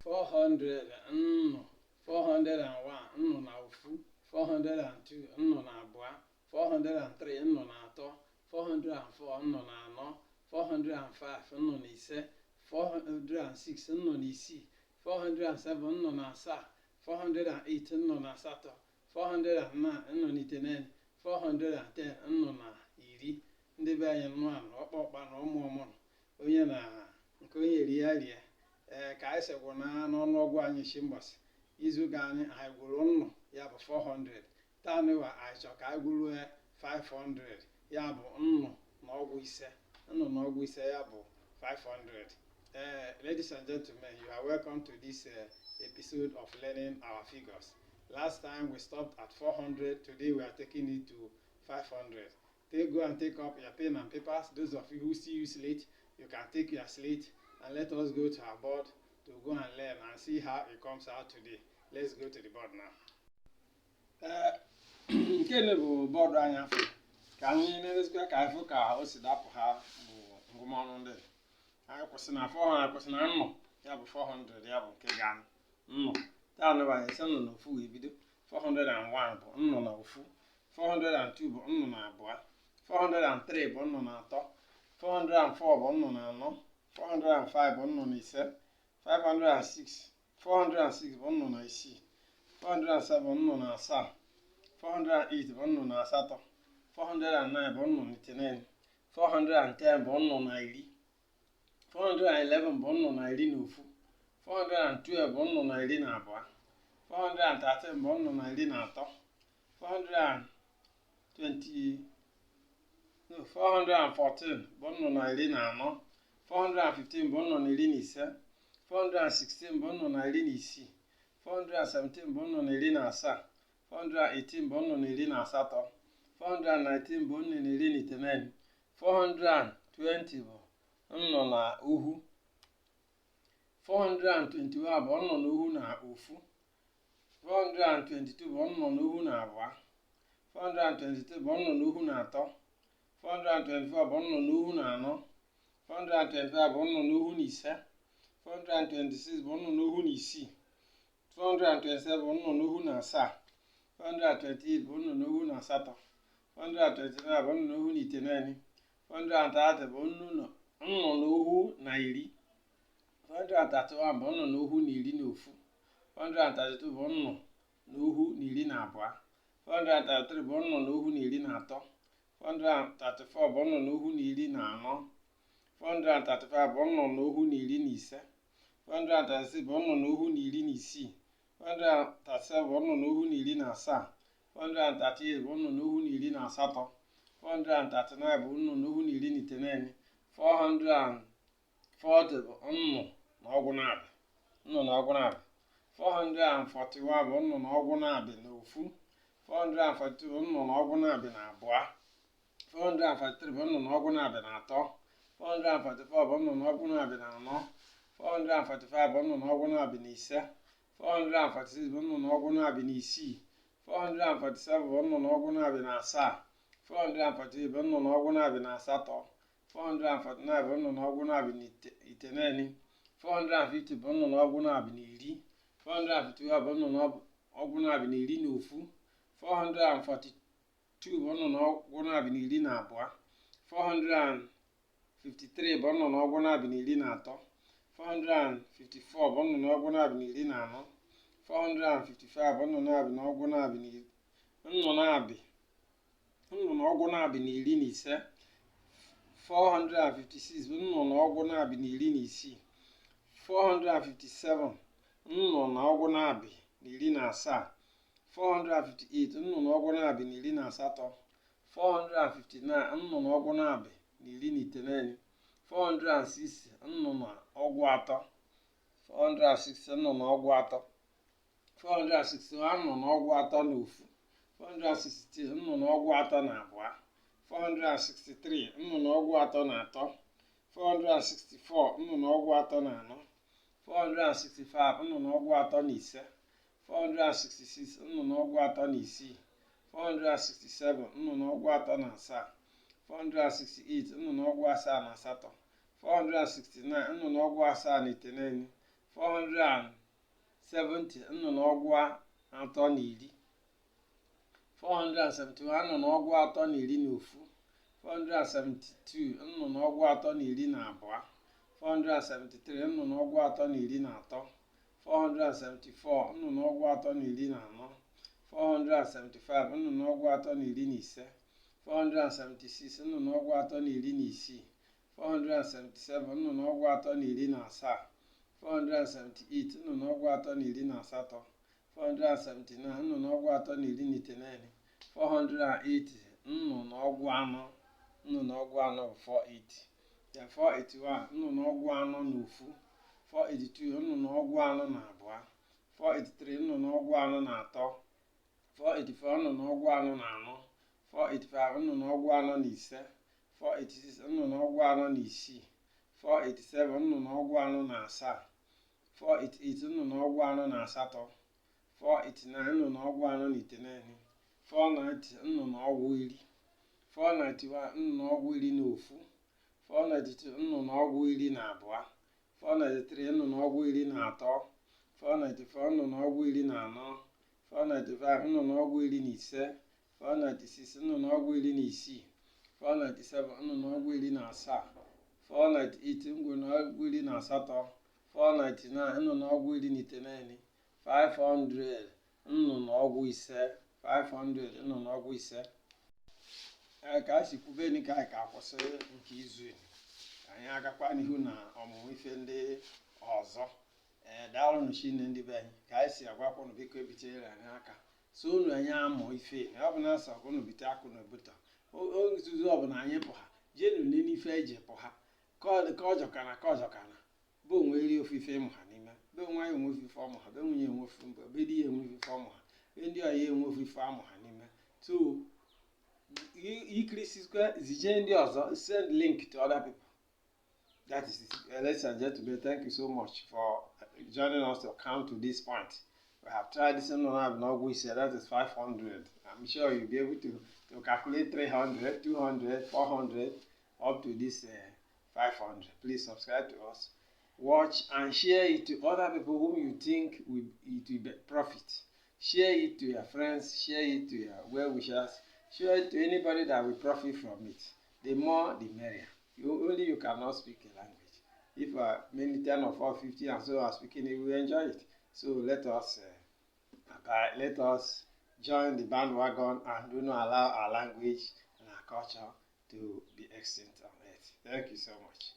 400 nnụ, 401 nnụ na ofu, 402 nnụ na abụọ, 403 nnụ na atọ, 404 nnụ na anọ, 405 nnụ na ise, 406 nnụ na isii, 407 nnụ na asaa, 408 nnụ na asatọ, 409 nnụ na iteghete, 410 nnụ na iri. Ndị be anyị, nnụ anụ ọkpọkpa na ụmụ ọmụrụ onye na nke onye eri ya rie. Ee, ka anyị sịkwụ na n'ọnụọgụ anyị shi mbọsị izu ga anyị gwụrụ nnụ, ya bụ 400. Taa nịwa anyị chọ ka anyị gwụruo 500, ya bụ nnụ na ọgwụ ise, nnụ na ọgwụ ise, ya bụ 500. Ladies and gentlemen, you are welcome to this episode of learning our figures. Last time we stopped at 400. Today we are taking it to 500. Take go and take up your pen and papers. Those of you who still use slate, you can take your slate and let us go to our board to go and learn and see how it comes out today. Let's go to the board now. Nke ne bụ bọọdụ anyị afọ ka anyị na-erezikwa ka anyị fụ ka o si dapụ. Ha bụ ngụmọnụ ndị anyị kwụsị na 400, kwụsị na nnụ, ya bụ 400, ya bụ nke ga nnụ. Taa nụba anyị sị nnụ na ofu wee bido. 401 bụ nnụ na ofu, 402 bụ nnụ na abụọ, 403 bụ nnụ na atọ, 404 bụ nnụ na anọ, 405 bụ nnụ na ise, 506, 406 bụ nnụ na isii, 407 nnụ na asaa, 408 bụ nnụ na asatọ, 409 bụ nnụ na iteghete, 410 bụ nnụ na iri, 411 bụ nnụ na iri na ofu, 412 bụ nnụ na iri na abụọ, 413 bụ nnụ na iri na atọ, 420, no, 414 bụ nnụ na iri na anọ, 415 bụ nnụ na iri na ise, 416 bụ nnụ na iri na isii, 417 bụ nnụ na iri na asaa, 418 bụ nnụ na iri na asatọ, 419 bụ nnụ na iri na iteghete, 420 bụ nnụ na ohu, 421 bụ nnụ na ohu na ofu, 422 bụ nnụ na ohu na abụọ, 423 bụ nnụ na ohu na atọ, 424 bụ nnụ na ohu na anọ, 425 bụ nnụ na ohu na ise, 426 bụ nnụ na ohu na isii, 427 bụ nnụ na ohu na asaa, 428 bụ nnụ na ohu na asatọ, 429 bụ nnụ na ohu na iteghete, 430 bụ nnụ na ohu na iri, 431 bụ nnụ na ohu na iri na ofu, 432 bụ nnụ na ohu na iri na abụọ, 433 bụ nnụ na ohu na iri na atọ, 434 bụ nnụ na ohu na iri na anọ, 435 bụ nnụ na ohu na iri na ise, 436 bụ nnụ na ohu na iri na isii, 437 bụ nnụ na ohu na iri na asaa, 438 bụ nnụ na ohu na iri na asatọ, 439 bụ nnụ na ohu na iri na iteghete, 440 bụ nnụ na ọgwụ na-abịa, nnụ na ọgwụ na-abịa. 441 bụ nnụ na ọgwụ na-abịa na ofu, 442 bụ nnụ na ọgwụ na-abịa na abụọ, 443 bụ nnụ na ọgwụ na-abịa na atọ, 444 bụ nnụ na ọgwụ na-abịa na anọ, 445 bụ nnụ na ọgwụ na-abịa na ise, 446 bụ nnụ na ọgwụ na-abịa na isii, 447 bụ nnụ na ọgwụ na-abịa na asaa, 448 bụ nnụ na ọgwụ na-abịa na asatọ, 449 bụ nnụ na ọgwụ na-abịa na iteghete, 450 bụ nnụ na ọgwụ na-abịa na iri, 451 bụ nnụ na ọgwụ na-abịa na iri na ofu, 442 bụ nnụ na ọgwụ na-abịa na iri na abụọ, 453 bụ nnụ na ọgwụ na-abịa na iri na atọ, 454 bụ nnụ na ọgwụ na-abịa na iri na anọ, 455 bụ nnụ na-abịa na ọgwụ na-abịa na nnụ na-abịa nnụ na ọgwụ na-abịa na iri na ise, 456 bụ nnụ na ọgwụ na-abịa na iri na isii, 457 nnụ na ọgwụ na-abịa na iri na asaa, 458 nnụ na ọgwụ na-abịa na iri na asatọ, 459 nnụ na ọgwụ na-abịa na iri na iteghete, 460 nnụ na ọgwụ atọ, 460 nnụ na ọgwụ atọ, 461 nnụ na ọgwụ atọ na ofu, 462 nnụ na ọgwụ atọ na abụọ, 463 nnụ na ọgwụ atọ na atọ, 464 nnụ na ọgwụ atọ na anọ, 465 nnụ na ọgwụ atọ na ise, 466 nnụ na ọgwụ atọ na isii, 467 nnụ na ọgwụ atọ na asaa, 468 nnụ na ọgwụ asaa na asatọ, 469 nnụ na ọgwụ asaa na iteghete, 470, nnụnụ ọgụ atọ na iri. 471, nnụnụ ọgụ atọ na iri na ofu. 472, nnụnụ ọgụ atọ na iri na abụọ. 473, nnụnụ ọgụ atọ na iri na atọ. 474, nnụnụ ọgụ atọ na iri na anọ. 475, nnụnụ ọgụ atọ na iri na ise. 476, nnụnụ ọgụ atọ na iri na isii. 477, nnụnụ ọgụ atọ na iri na asaa. 478, nnụnụ ọgụ atọ na iri na asatọ. 479, nnụnụ ọgụ atọ na iri na itenaine. 480, nnụnụ ọgụ anọ. Nnụnụ ọgụ anọ bụ 480 ya. 481, nnụnụ ọgụ anọ na ofu. 482, nnụnụ ọgụ anọ na abụọ. 483, nnụnụ ọgụ anọ na atọ. 484, nnụnụ ọgụ anọ na anọ. 485, nnụnụ ọgụ anọ na ise. 486, nnụnụ ọgụ anọ na isii. 487, nnụnụ ọgụ anọ na asaa. 488, nnụnụ ọgụ anọ na asatọ. 489, nnụnụ ọgụ anọ na itenaine. 490, nnụnụ ọgụ iri. 491, nnụnụ ọgụ iri na ofu. 492, nnụnụ ọgụ iri na abụọ. 493, nnụnụ ọgụ iri na atọ. 494, nnụnụ ọgụ iri na anọ. 495, nnụnụ ọgụ iri na ise. 496, nnụnụ ọgụ iri na isii. 497, nnụnụ ọgụ iri na asaa. 498, nnụnụ ọgụ iri na asatọ. 499, nnụnụ ọgụ iri na itenaine. 500, nnụnụ ọgụ ise. 500, nnụnụ ọgụ ise. Ee, ka a si kwubeni ka anyị ka akwụsị nke izu ka anyị agakwa n'ihu na ọmụmụ ife ndị ọzọ. Ee, daalụnụ chinne ndị be anyị. Ka anyị si agwakwanụ, biko ebitere anyị aka so unu anyị amụ ife. Ọ bụ na asọ ka unu bite akụ na obuta nzuzo ọbụla anyị pụ ha jenu nene ife eji pụ ha ka ọ jọkana ka ọ jọkana bụ onwe eri ofufe ịmụ ha n'ime be nwa ya, onwe ofufe ọmụ ha, be nwunye enwe ofufe mbụ, be di ya enwe ofufe ọmụ ha, be ndị ọya enwe ofufe amụ ha n'ime. So ikirisikwa zije ndị ọzọ, send link to other people. That is it. Ladies and gentlemen, thank you so much for joining us to come to this point. We have tried this one. Ise, that is 500. I'm sure you'll be able to calculate 300, 200, 400, up to this 500. Please subscribe to us, watch and share it to other people whom you think it will be profit. Share it to your friends, share it to your well-wishers, share it to anybody that will profit from it. The more, the merrier. You only, you cannot speak a language. If many, 10 or 4, 50 and so are speaking it, we enjoy it. So let us join the bandwagon and do not allow our language and our culture to be extinct on earth. Thank you so much.